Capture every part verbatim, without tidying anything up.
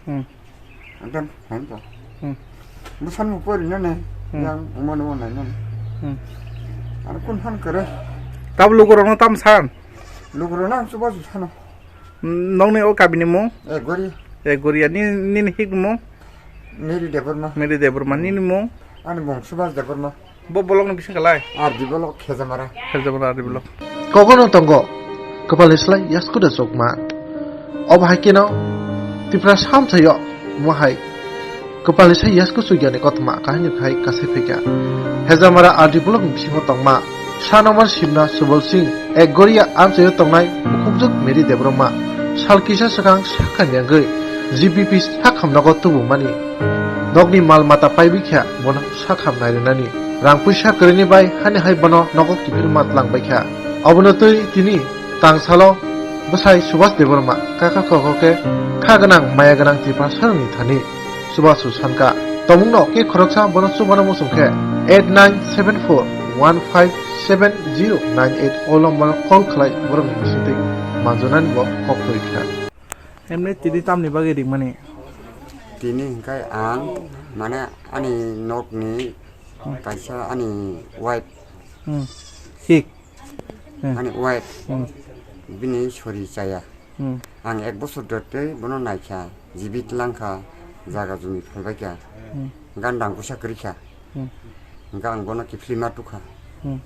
Hmm. Ang dan hain to. Hmm. Busan mo pori na ne. Hmm. Yang mo no na ne. Hmm. Ang kun han kare. Tab lukurok no tam san. Lukurok na ang suba ju sano. Hmm, nong ni o kabini mung? Eh, Gori. Eh, Gori ya ni, ni, ni hik mung? Mary Debbarma. Mary Debbarma ni, ni mung? Ani mung Subhas Debbarma. Bo bolok ni bising kalai? R D bolok, Khejamara. Khejamara R D bolok. Kogono tongo, kwpalni slai yaskuda chokma. Obo hai keno, Tipra samsayo, mo hai, kwpalni sai yasku chugyani kothoma kahini khai kasai phaikha. Khejamara R D bolok ni bisingo tongma, Sanoman Simna Subal Singh, ek goria amchaio tongnai, mukhukjwk Mary Debbarma, sal kisa swkang sakha nyangwi, G B P sakham nogo tubumani. Nokni mal mata paibikha, bono sakham nairinani. Rang puisa kwrwini bai hani hai bono nogo kiphilma twlangbaikha. Obono twi tini tangsalo bwsai Subhas Debbarma kaka koko khe kha gwnang maya gwnang Tiprasarokni thani Subhas sankha. Tongmungno khe khoroksa bono chubana muchung khe eight nine seven four one five seven zero nine eight o lomboro call khlai borokni bisingtwi manjanani bo kok kwrwi kha. Emni tini tamni bagwi ringmani? Tini hingkai ang, mane, ani nokni kaisa ani wife. Hmm. Hik. Hmm. Ani wife. Hmm. Bini sori chaya. Hmm. Ang ek bosor dortwi bono naikha, jibit langkha, jaga jumi phalbaikha. Hmm. Gan rang puisa kwrwikha. Hmm. Hingke ang bono kiphilma tukha. Hmm.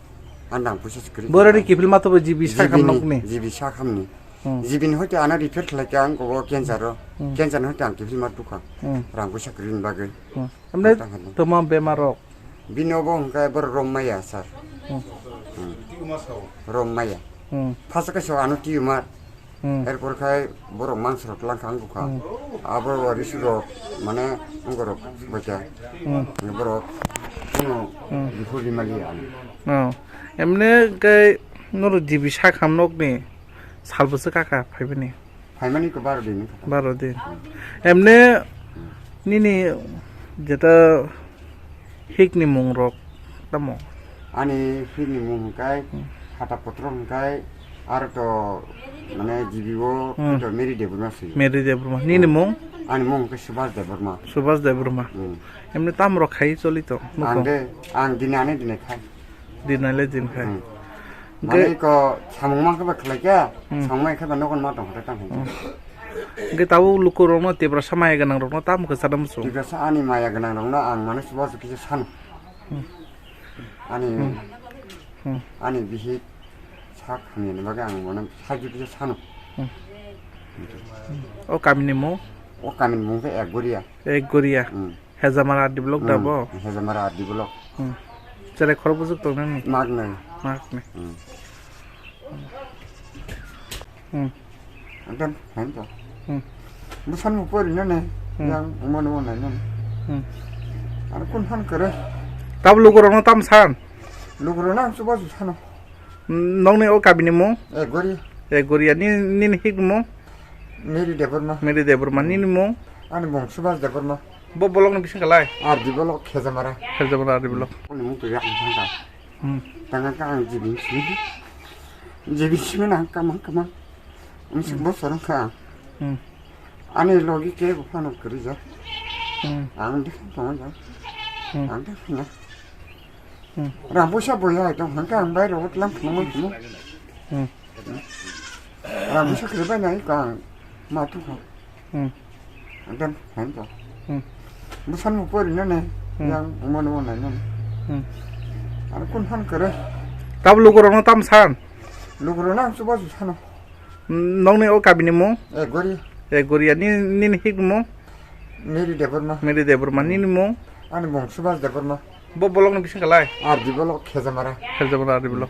Ang rang puisa se kwrwi Borari kha. Kiphilma tubo G B sakham nokni? G B sakhamni. Hmm. G B ni hoite ano refer khlaikha ang kobo cancer o. Hmm. Cancer ni hoite ang kiphilma tukha. Hmm. Rang puisa kwrwini bagwi. Hmm. Amne Ang tangkha. Toma bemar rok? Bini obo hingke boro rom maya sir. Hmm. Hmm. Rom maya. Hmm. Phasa kaisa ano tumor. Hmm. Erpor khai borok mangsa rok langkha ang bukha. Hmm. Abo risu rok mane wngorok bacha. Hmm. Borok kuno Hmm. Bihur rimali ang. Oh. Emne kai noro G B sakham nokni salbwswk kaka phaibani? Phaimani ko baro din. Baro din. Emne nini jeta hikni mung rok tamo? Ani hikni mung hingkai Hmm. Hata potro hingkai aro to mane G B o Hmm. to Mary Debbarma si. Mary Debbarma. Nini Hmm. mung? Ani mung hingkai Subhas Debbarma. Subhas Debbarma. Hmm. Emne tam rok khai choli to. Ang de, ang dini ane dini khai. Din naile din khai. Hmm. Hingke Mane ko samung mang khe ba khlai khe, Hmm. samung mang khe ba nogon ma tong khe tang Hmm. Hingke tabo luku rokno Tiprasa maya gwnang rokno tamo khe sana muchung. Tiprasa ani maya gwnang rokno ang mane Subhas kisa sano. Hmm. Ani, Hmm. Hmm. Ani bihik sak hamyani bagwi ang mane sajwk kisa sano. Hmm. O kamini mung? O kamini mung khe Ekgoria. Ekgoria. Hmm. Hejamara R D block da Hmm, bo? Hejamara R D block. Hmm. Cherai khorok bwswk tongnani? Maknwi. Maknwi. Hmm. Hmm. Ekdom, hain to. Hmm. Bwsano pori nane, Hmm. yang umano nai nane. Hmm. Ar kun han kare. Tab lukurokno tam san? Lukurokno ang chuba chu sano. Hmm, nokni o kabini mung? Ekgoria. Ekgoria. Ni, nini hik mung? Mary Debbarma. Mary Debbarma. Nini mung? Ani mung Subhas Debbarma. Bo bolokni bising kalai? R D block, Khejamara. Khejamara R D block. Ani mung to yak thangka. Hmm. Tanga ka ang G B simi. G B simi na kamang kamang. Ang Hmm. sik bosor ka. Hmm. Ani logi ke bo phano kwrwi ja. Hmm. Ang de tong ja. Hmm. Ang de na. Hmm. Rang puisa bo ya tong hangka ang bai ro tlang phano mo. Hmm. Rang puisa kwrwi bai nai ka ang ma tu ka. Hmm. Ekdom, hain to. Hmm. Bwsano pori nane, Hmm. yang umano nai nane. Hmm. Ar kun han kare. Tab lukurokno tam san? Lukurokno ang chuba chu sano. Hmm, nokni o kabini mung? Ekgoria. Ekgoria. Ni, nini hik mung? Mary Debbarma. Mary Debbarma. Nini mung? Ani mung Subhas Debbarma. Bo bolokni bising kalai? R D block, Khejamara. Khejamara R D block.